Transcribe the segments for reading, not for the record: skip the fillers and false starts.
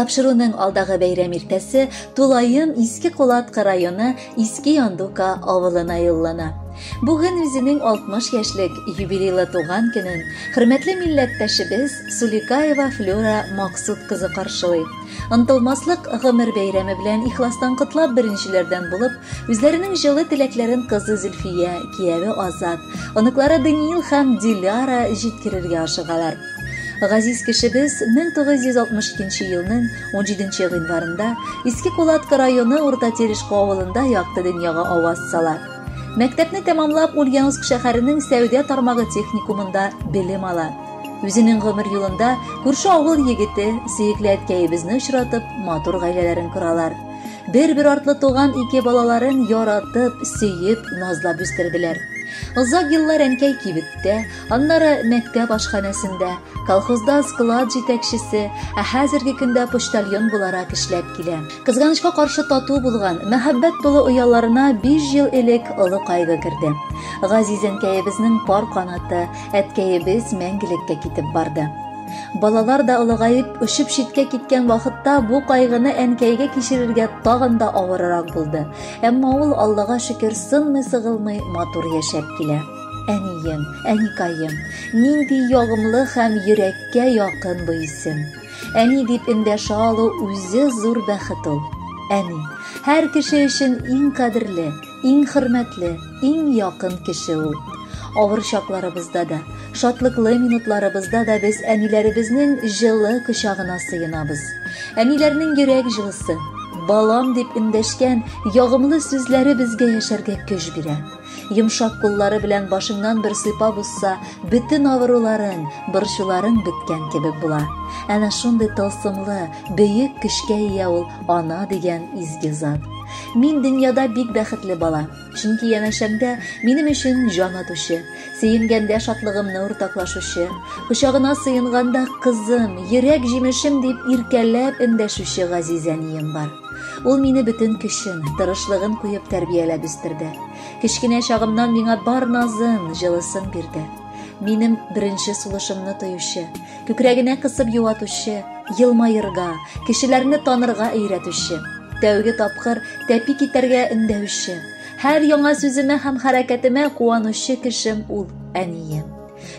Тапшыруның алдагы бәйрәм иртәсе тулаем Иске Кулаткы районы Иске Яндука авылына юллана. Бүген үзенең 60 яшьлек юбилейлы туган көнен хөрмәтле милләттәшебез Суликаева Флюра Максут кызы каршылый. Онтылмаслык гомер бәйрәме белән ихластан котлап беренчеләрдән булып, үзләренең җылы теләкләрен кызы Зөлфия, кияве Азат, оныклары Даниил һәм Диляра җиткерергә ашыгалар. Газиз кешебез 1962 елның 17 гыйнварында Иске Кулатка районы Урта Терешко авылында якты дөньяга аваз сала. Мәктәпне тәмамлап, Ульяновск шәһәренең сәүдә тармагы техникумында белем ала. Үзенең гомер юлында күрше авыл егете, сөекле әткәебезне очратып, матур гаиләләрен коралар. Бер-бер артлы туган ике балаларын яратып, сөеп, назлап үстерделәр. Озак еллар әнкәй кибеттә, аннары мәктәп ашханәсендә, колхозда склад җитәкчесе, ә хәзерге көндә почтальон буларак эшләп килә. Кызганычка каршы тату булган, мәхәббәт тулы ояларына 5 ел элек олы кайгы керде. Газиз әнкәебезнең пар канаты, әткәебез мәңгелеккә китеп барды. Балалар да олыгаеп, очып читкә киткән вакытта бу кайгыны әнкәйгә кичерергә тагын да авыррак булды. Әмма ул, Аллага шөкер, сынмый-сыгылмый матур яшәп килә. Әнием, әникаем, нинди ягымлы һәм йөрәккә якын бу исем. Әни дип эндәшә алу үзе зур бәхет ул. Әни, һәр кеше өчен иң кадерле, иң хөрмәтле, иң якын кеше ул. Авыр чакларыбызда да, шатлыклы минутларыбызда да без әниләребезнең җылы кочагына сыенабыз. Әниләрнең йөрәк җылысы, балам дип эндәшкән ягымлы сүзләре безгә яшәргә көч бирә. Йомшак куллары белән башыңнан бер сыйпап узса, бөтен авыруларың, борчуларың беткән кебек була. Әнә шундый тылсымлы, бөек көчкә ия ул ана дигән изге зат. Мин дөньяда бик бәхетле бала. Чөнки янәшәмдә минем өчен җан атучы, сөенгәндә шатлыгымны уртаклашучы, кочагына сыенганда кызым, йөрәк җимешем дип иркәләп эндәшүче газиз әнием бар. Ул мине бөтен көчен, тырышлыгын куеп тәрбияләп үстерде. Кечкенә чагымнан миңа бар назын, җылысын бирде. Минем беренче сулышымны тоючы, күкрәгенә кысып юатучы, елмаерга, кешеләрне танырга өйрәтүче, тәүге тапкыр тәпи китәргә өндәүче, һәр яңа сүземә һәм хәрәкәтемә куанучы кешем ул әнием.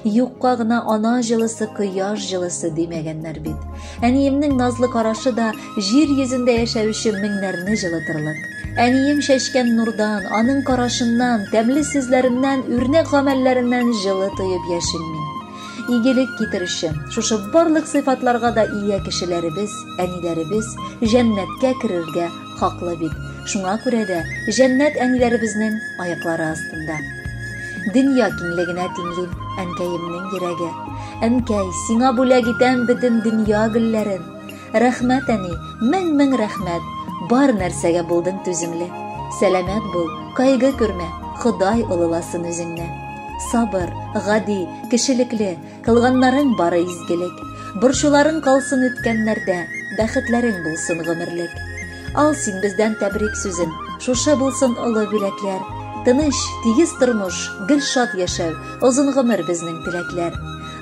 Юкка гына ана җылысы кояш җылысы димәгәннәр бит. Әниемнең назлы карашы да җир йөзендә яшәүче меңнәрне җылытырлык. Әнием чәчкән нурдан, аның карашыннан, тәмле сүзләреннән, үрнәк гамәлләреннән җылы тоеп яшим мин. Игелек китерүче, шушы барлык сыйфатларга да ия кешеләребез, әниләребез җәннәткә керергә хаклы бит. Шуңа күрә дә җәннәт әниләребезнең аяклары астында. Дөнья киңлегенә тиңлим әнкәемнең йөрәге. Әнкәй, сиңа бүләк итәм бөтен дөнья гөлләрен. Рәхмәт, әни, мең-мең рәхмәт. Бар нәрсәгә булдың түземле. Сәламәт бул, кайгы күрмә, Ходай олыласын үзеңне. Сабыр, гади, кешелекле, кылганнарың бары изгелек. Борчуларың калсын үткәннәрдә, бәхетләрең булсын гомерлек. Ал син бездән тәбрик сүзен, шушы булсын олы бүләкләр. Тыныч, тигез тормыш, гел шат яшәү, озын гомер безнең теләкләр.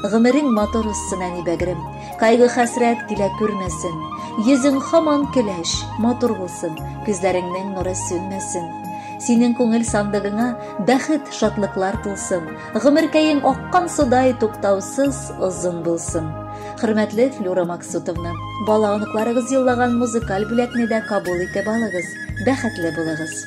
Гомерең матур узсын, әни бәгърем, кайгы-хәсрәт килә күрмәсен. Йөзең һаман көләч, матур булсын, күзләреңнең нуры сүнмәсен. Синең күңел сандыгыңа бәхет, шатлыклар тулсын. Гомеркәең аккан судай туктаусыз озын булсын. Хөрмәтле Флюра Максутовна, бала оныкларыгыз юллаган музыкаль бүләкне дә кабул итеп алыгыз. Бәхетле булыгыз.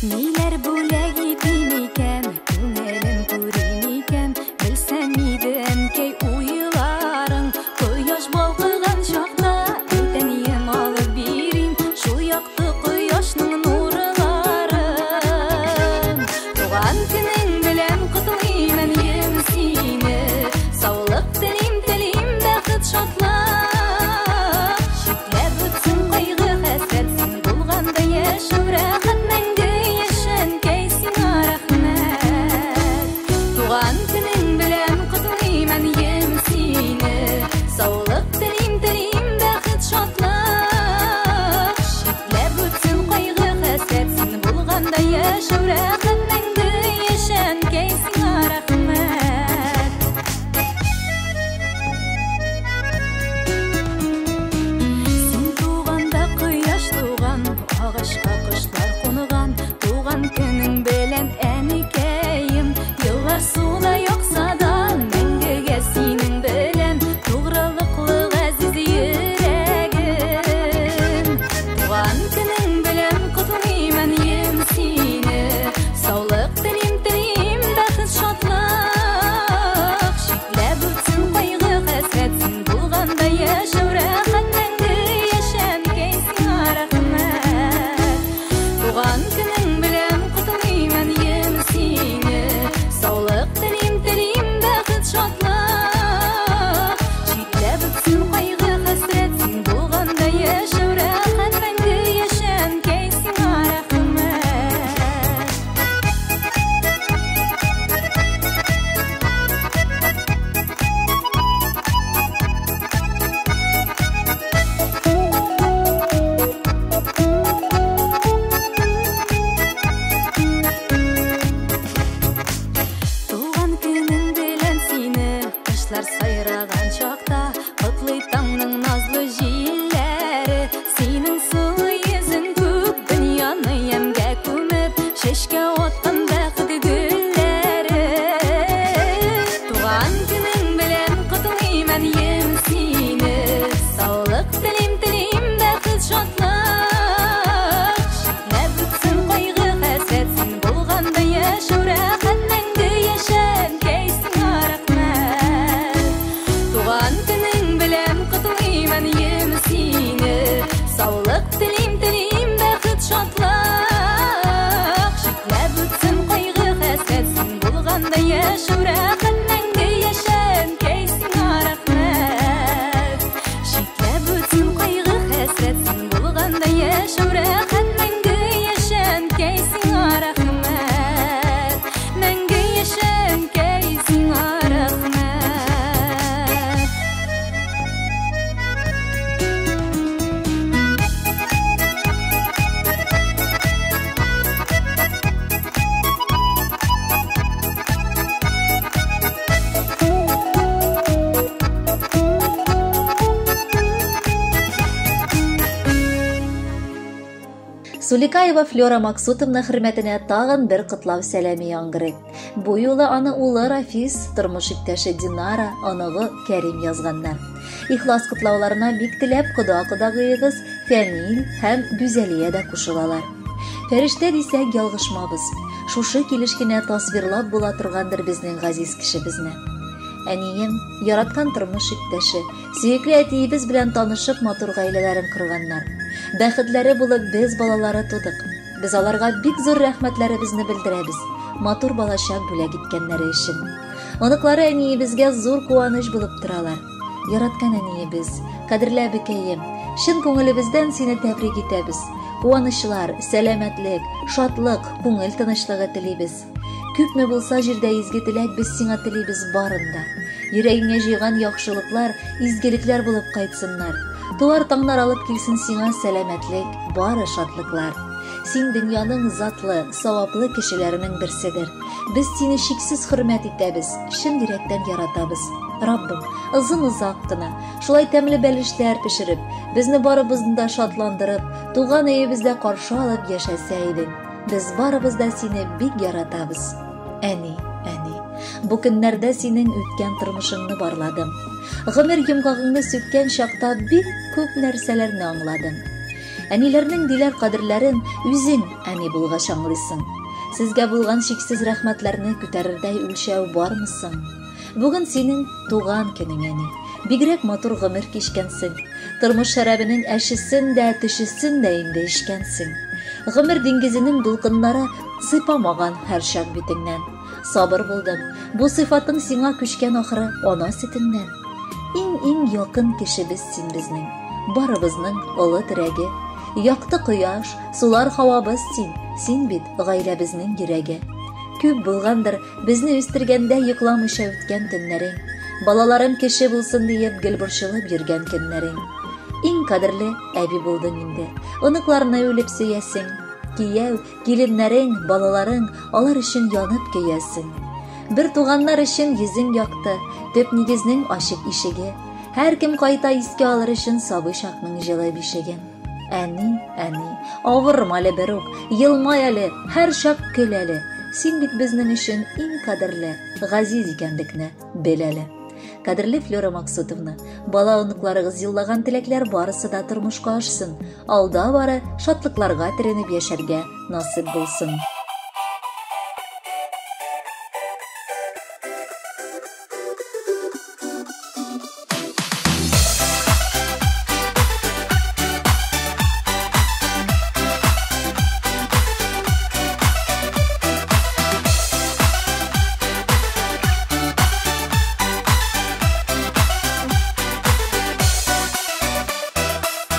Ниләр бүләк итим икән, күңелем күрим икән, белсәм иде, әнкәй, уйларың, кояш балкый. Сайраган чакта котлый таңның назлы җилләре. Синең сылу йөзең күк дөньяны ямьгә күмеп, чәчкә аткан бәхет гөлләре. Туган көнең белән котлыйм, әнием, сине. Саулык телим, телим бәхет, шатлык. Читләп үтсен кайгы, хәсрәт, син булганда яшәү рәхәт, мәңге яшә, әнкәй, сиңа рәхмәт. Туган көнең белән котлыйм, әнием, сине. Саулык телим, телим бәхет, шатлык. Читләп үтсен кайгы, хәсрәт, син булганда яшәү рәхәт, мәңге яшә, әнкәй, сиңа рәхмәт. Читләп үтсен кайгы, хәсрәт, син булганда яшәү рәхәт, мәңге яшә, әнкәй, сиңа рәхмәт. Мәңге яшә, әнкәй, сиңа рәхмәт. Суликаева Флера Максутовна хөрмәтенә тагын бер котлау сәламе яңгырый. Бу юлы аны улы Рафис, тормыш иптәше Динара, оныгы Кәрим язганнар. Ихлас котлауларына бик теләп кода-кодагыегыз Фәнил һәм Гүзәлия дә кушылалар. Фәрештә дисәк ялгышмабыз. Шушы килеш кенә тасвирлап була торгандыр безнең газиз кешебезне. Әнием, яраткан тормыш иптәше, сөекле әтиебез белән танышып матур гаиләләрен корганнар. Бәхетләре булып без балалары тудык. Без аларга бик зур рәхмәтләребезне белдерәбез. Матур балачак бүләк иткәннәре өчен. Оныклары әниебезгә зур куаныч булып торалар. Яраткан әниебез, кадерле әбекәем, чын күңелебездән сине тәбрик итәбез. Куанычлар, сәламәтлек, шатлык, күңел тынычлыгы телибез. Күпме булса җирдә изге теләк без сиңа телибез барында. Йөрәгеңә җыйган яхшылыклар, изгелекләр булып кайтсыннар. Туар таңнар алып килсен сиңа сәламәтлек, бары шатлыклар. Син дөньяның затлы, саваплы кешеләренең берседер. Без сине чиксез хөрмәт итәбез, чын йөрәктән яратабыз. Раббым, озын-озак кына, шулай тәмле бәлешләр пешереп, безне барыбызны да шатландырып, туган өебездә каршы алып яшәсә идең. Без барыбыз да сине бик яратабыз. Әни, әни, бу көннәрдә синең үткән тормышыңны барладым. Гомер йомгагыңны сүткән чакта бик күп нәрсәләрне аңладым. Әниләрнең диләр кадерләрен үзең әни булгач аңлыйсың. Сезгә булган чиксез рәхмәтләрне күтәрердәй үлчәү бармы соң? Бүген синең туган көнең, әни. Бигрәк матур гомер кичкәнсең. Тормыш шәрабенең әчесен дә, төчесен дә инде эчкәнсең. Гомер диңгезенең дулкыннары сыйпамаган һәр чак битеңнән. Сабыр булдың. Бу сыйфатың сиңа күчкән ахры ана сөтеннән. Иң-иң якын кешебез син безнең. Барыбызның олы терәге. Якты кояш, сулар һавабыз син. Син бит гаиләбезнең йөрәге. Күп булгандыр безне үстергәндә йокламыйча үткән төннәрең. Балаларым кеше булсын диеп гел борчылып йөргән көннәрең. Иң кадерле әби булдың инде. Оныкларны үлеп сөясең. Кияү, киленнәрең, балаларың алар өчен янып көясең. Бер туганнар өчен йөзең якты, төп нигезнең ачык ишеге. Һәркем кайта искә алыр өчен сабый чакның җылы бишеген. Әни, әни, авырма әле бер үк, елмай әле, һәр чак көл әле. Син бит безнең өчен иң кадерле, газиз икәнлекне бел әле. Кадерле Флера Максутовна, бала оныкларыгыз юллаган теләкләр барысы да тормышка ашсын. Алда бары шатлыкларга төренеп яшәргә насыйп булсын.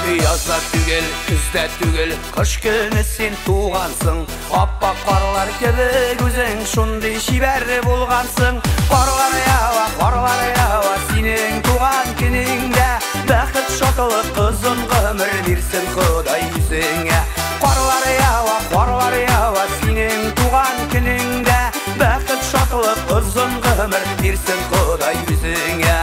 Язда түгел, көздә түгел, кыш көне син тугансың. Аппак карлар кебек үзең шундый чибәр булгансың. Карлар ява, карлар ява, синең туган көнеңдә. Бәхет, шатлык, озын гомер бирсен Ходай үзеңә. Карлар ява, карлар ява, синең туган көнеңдә. Бәхет, шатлык, озын гомер бирсен Ходай үзеңә.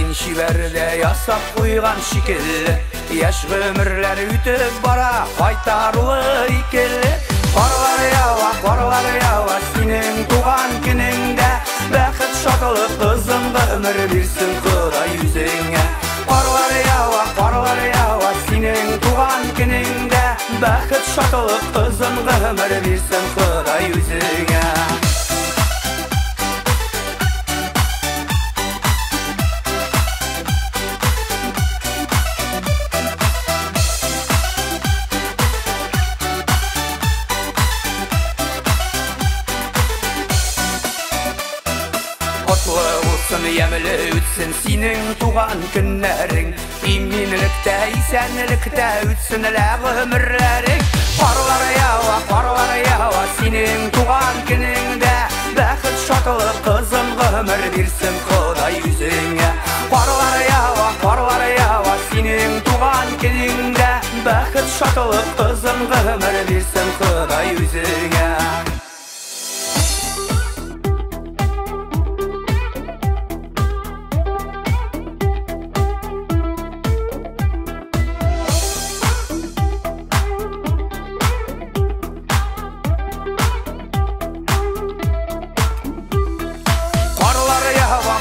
Үзен чибәр дә ясап куйган шикелле. Яшь гомерләр үтеп бара, кайтаруы икеле. Карлар ява, карлар ява, синең туган көнеңдә. Бәхет, шатлык, озын гомер бирсен Ходай үзеңә. Карлар ява, карлар ява, синең туган көнеңдә. Бәхет, шатлык, озын гомер бирсен Ходай үзеңә. Котлы булсын, ямьле үтсен синең туган көннәрең. Иминлектә, исәнлектә үтсен лә гомерләрең. Карлар ява, карлар ява, синең туган көнеңдә. Бәхет, шатлык, озын гомер бирсен Ходай үзеңә. Карлар ява, карлар ява, синең туган көнеңдә. Бәхет, шатлык, озын гомер бирсен Ходай үзеңә.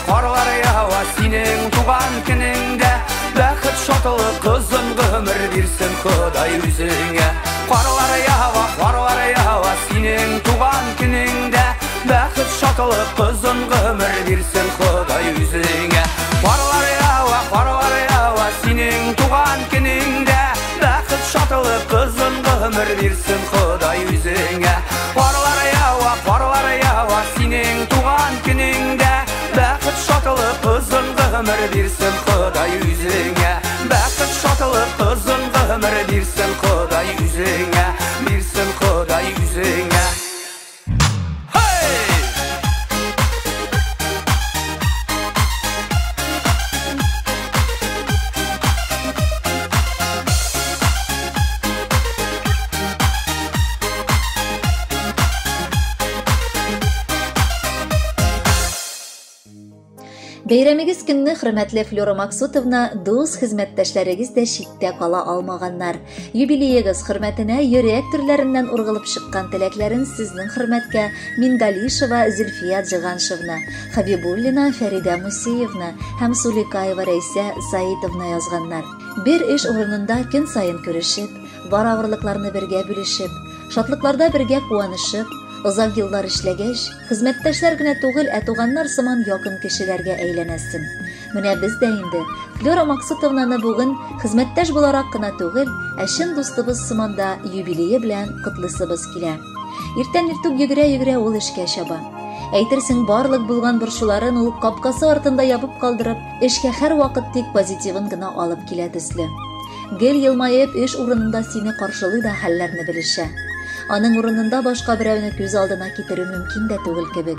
Карлар ява, синең туган көнеңдә. Бәхет, шатлык, озын гомер бирсен Ходай үзеңә. Карлар ява, карлар ява, синең туган көнеңдә. Бәхет, шатлык, озын гомер бирсен Ходай үзеңә. Карлар ява, карлар ява, синең туган көнеңдә. Бәхет, шатлык, озын гомер бирсен Ходай үзеңә. Карлар ява, карлар ява, синең туган көнеңдә. Бәхет, шатлык, озын гомер бирсен Ходай үзеңә. Бәхет, шатлык, озын гомер бирсен Ходай үзеңә. Бирсен Ходай үзеңә. Hey! Бәйрәмегез көнне, хөрмәтле Флюра Максутовна, дус хезмәттәшләрегез дә читтә кала алмаганнар. Юбилеегыз хөрмәтенә йөрәк түрләреннән ургылып чыккан теләкләрен сезнең хөрмәткә Мингалишева Зөлфия Джиганшевна, Хабибуллина Фәридә Мусеевна һәм Суликаева Рәйсә Саитовна язганнар. Бер эш урынында көн саен күрешеп, бар авырлыкларны бергә бүлешеп, шатлыкларда бергә куанышып, озак еллар эшләгәч, хезмәттәшләр генә түгел, ә туганнар сыман якын кешеләргә әйләнәсең. Менә без дә инде Флюра Максутовнаны бүген хезмәттәш буларак кына түгел, ә чын дустыбыз сыман да юбилее белән котлыйсыбыз килә. Иртән иртүк йөгерә-йөгерә ул эшкә чаба. Әйтерсең, барлык булган борчуларын ул капкасы артында ябып калдырып, эшкә һәрвакыт тик позитивын гына алып килә төсле. Гел елмаеп, эш урынында сине каршылый да хәлләрне белешә. Аның урынында башка берәүне күз алдына китерү мөмкин дә түгел кебек.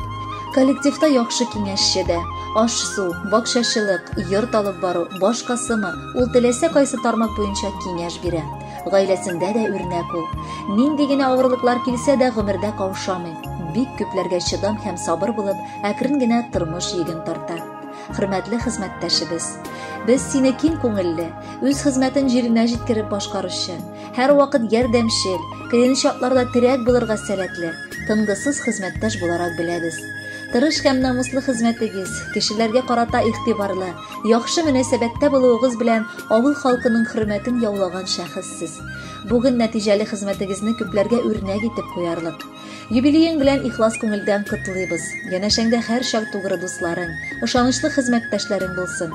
Коллективта яхшы киңәшче дә, аш-су, бакчачылык, йорт алып бару, башкасымы, ул теләсә кайсы тармак буенча киңәш бирә. Гаиләсендә дә үрнәк ул. Нинди генә авырлыклар килсә дә гомердә каушамый. Бик күпләргә чыдам һәм сабыр булып, әкрен генә тормыш йөген тарта. Хөрмәтле хезмәттәшебез, без сине киң күңелле, үз хезмәтен җиренә җиткереп башкаручы, һәрвакыт ярдәмчел, кыен шартларда терәк булырга сәләтле, тынгысыз хезмәттәш буларак беләбез. Тырыш һәм намуслы хезмәтегез, кешеләргә карата игътибарлы, яхшы мөнәсәбәттә булуыгыз белән авыл халкының хөрмәтен яулаган шәхессез. Бүген нәтиҗәле хезмәтегезне күпләргә үрнәк итеп куярлык. Юбилеең белән ихлас күңелдән котлыйбыз. Янәшәңдә һәрчак тугры дусларың, ышанычлы хезмәттәшләрең булсын.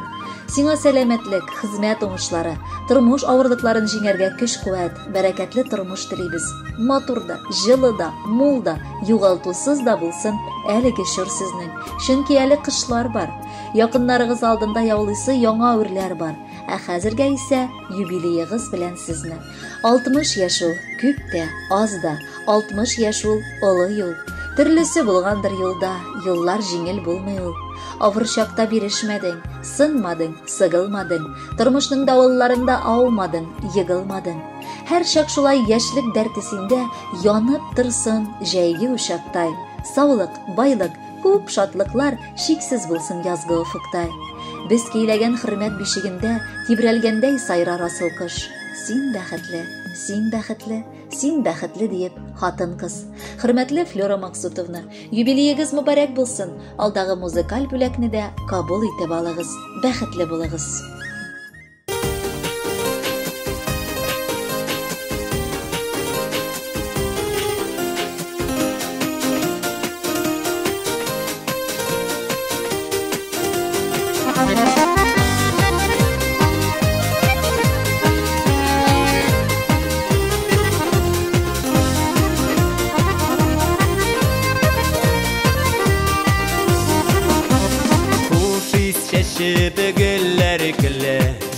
Сиңа сәламәтлек, хезмәт уңышлары, тормыш авырлыкларын җиңәргә көч-куәт, бәрәкәтле тормыш телибез. Матур да, җылы да, мул да, югалтусыз да булсын әлеге чор сезнең. Чөнки әле кышлар бар. Якыннарыгыз алдында яулыйсы яңа үрләр бар. Ә хәзергә исә юбилеегыз белән сезне. 60 яшь ул, күп тә, аз да, 60 яшь ул, олы юл. Төрлесе булгандыр юлда, юллар җиңел булмый ул. Авыр чакта бирешмәдең, сынмадың, сыгылмадың, тормышның давылларында аумадың, егылмадың. Һәр чак шулай яшьлек дәрте синдә янып торсын җәйге учактай. Саулык, байлык, күп шатлыклар чиксез булсын язгы офыктай. Без көйләгән хөрмәт бишегендә тибрәлгәндәй сайрар асыл кош. Син бәхетле, син бәхетле, син бәхетле диеп хатын-кыз. Хөрмәтле Флюра Максутовна, юбилеегыз мөбарәк булсын. Алдагы музыкаль бүләкне дә кабул итеп алыгыз. Бәхетле булыгыз.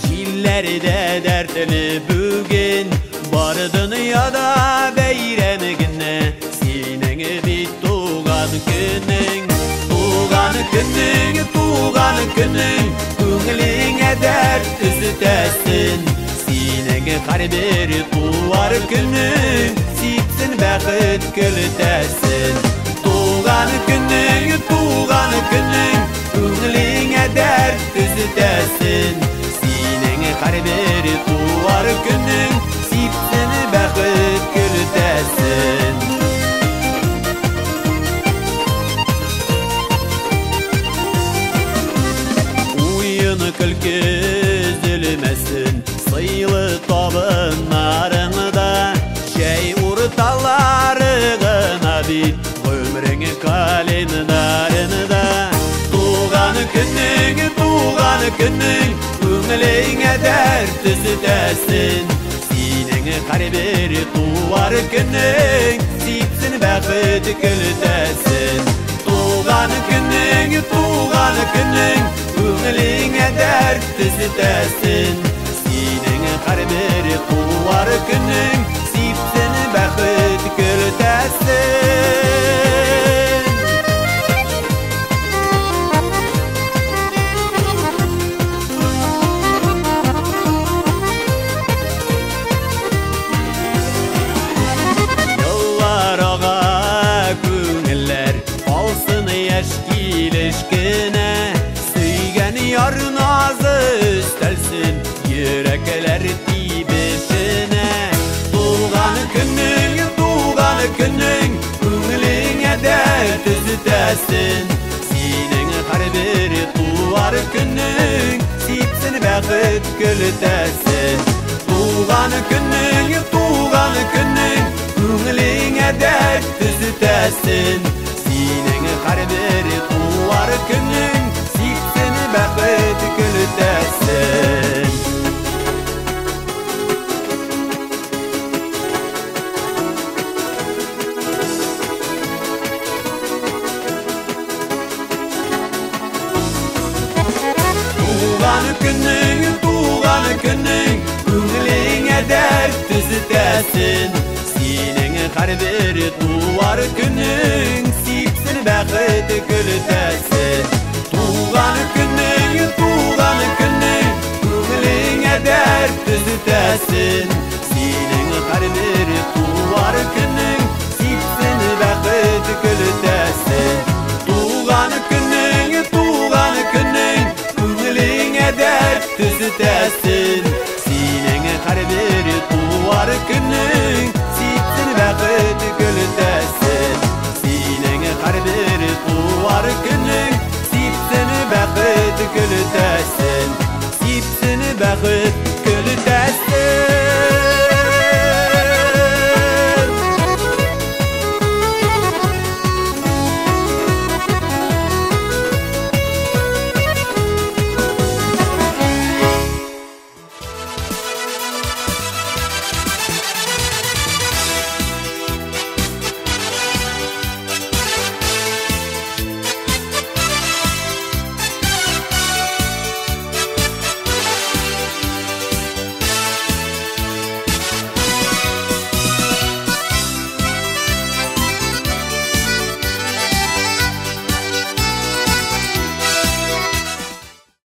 Җилләрдә дәртене бүген бар дөньяда бәйрәм генә синең бит туган көнең, туган көнең, туган көнең, күңелеңә дәрт өзетәсен. Синең һәрбер туар көнең сипсен бәхет көлтәсен. Туган көнең, туган көнең, күңелеңә дәрт өзетәсен. Һәрбер туар көнең сипсен бәхет көлтәсен. Уен көлке өзелмәсен, сыйлы табыннарыңда, чәй урталары гына бит гомерең календарында. Туган көнең, туган көнең, күңелеңә дәрт өзетәсен. Синең һәрбер туар көнең сипсен бәхет көлтәсен. Туган көнең, туган көнең, күңелеңә дәрт өзетәсен. Синең һәрбер туар көнең сипсен бәхет көлтәсен. Сөйгән яр назы өстәлсен йөрәкләр тибешенә. Туган көнең, туган көнең, күңелеңә дәрт өзетәсен. Синең һәрбер туар көнең сипсен бәхет көлтәсен. Туган көнең, туган көнең, күңелеңә дәрт өзетәсен. Синең һәрбер туар көнең сипсен бәхет көлтәсен. Туган көнең, туган көнең, күңелеңә дәрт өзетәсен. Синең һәрбер туар көнең сипсен бәхет көлтәсен. Туган көнең, туган көнең, күңелеңә дәрт өзетәсен. Синең һәрбер туар көнең сипсен бәхет көлтәсен. Туган көнең, туган көнең, күңелеңә дәрт өзетәсен. Синең һәрбер туар көнең сипсен бәхет көлтәсен. Синең һәрбер туар көнең сипсен бәхет көлтәсен.